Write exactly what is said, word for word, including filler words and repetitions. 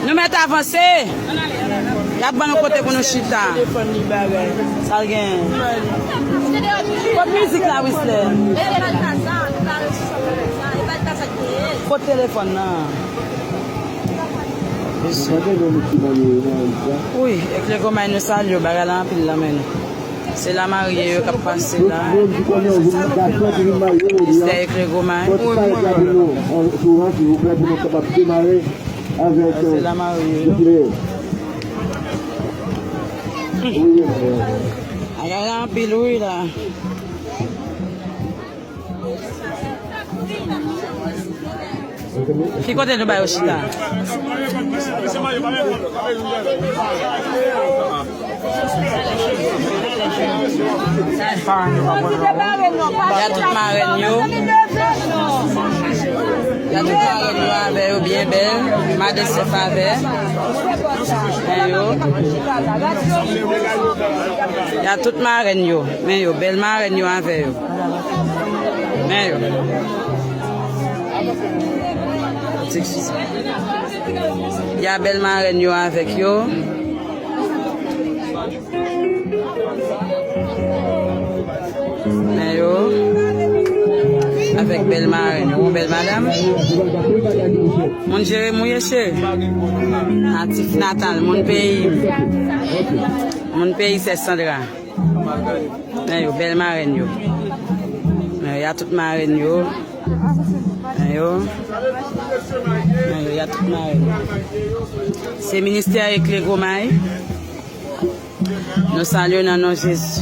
Nou mèt avanse. Y ap ban nou kote pou nou chita. Sa l gen? Kot mizik la, Wisley? Kot telefòn nan? Wi, Eklego May, nou salye w, bagay la anpil nan men nou. Se lamarye yo k ap pase la. Mistè Eklego May. Se lamarye yo. Bagay la anpil wi la. Ki kote nou ba yo chita? Y a tout marenn yo. Y a tout marenn yo avè yo, byen bèl. Madan Sèf avè. Men yo. Y a tout marenn yo. Men yo, bèl marenn yo avè yo. Men yo. Y a bèl marenn yo avèk yo. Men yo. Avèk bèl marenn yo. Yon bèl madanm. Moun Jeremi ou ye, cheri? Natif natal, moun peyi. Moun peyi Sèsandra. Men yo, bèl marenn yo. Men yo, y a tout marenn yo. Men yo. Men yo, y a tout marenn yo. Se ministè Eklego May. Nou salye w nan non Jezi.